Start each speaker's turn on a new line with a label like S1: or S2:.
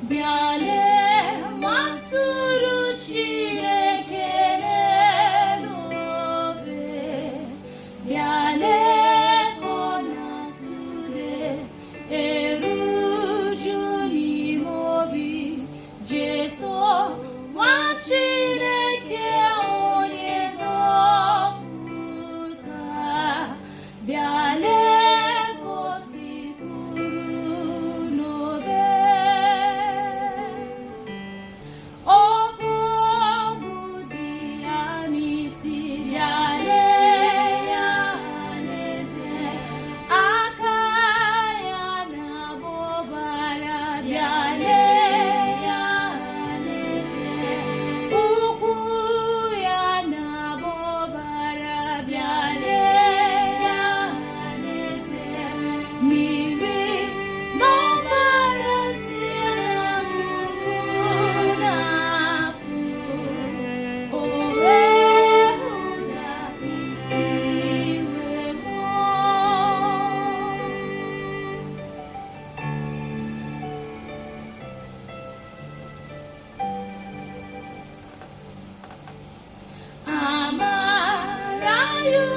S1: Bịa lee nwa atụrụ Chineke n'elu obe. Bịa lee ka ọ na-asụde eruju n'ime obi. Jesu, nwa Chineke, onye nzọpụta. Bịa lee ka o si kwụrụ n'obe. Okpu ogwu dị ya n'isi, bịa lee ya n'ezie. Aka ya na-agba ọbara, bịa lee ya n'ezie. Ụkwụ ya na-agba ọbara, bịa lee ya n'ezie. Mmiri n'ọbara si n'akụkụ na-apụ, o wee hụda isi wee nwụọ. Amara ya.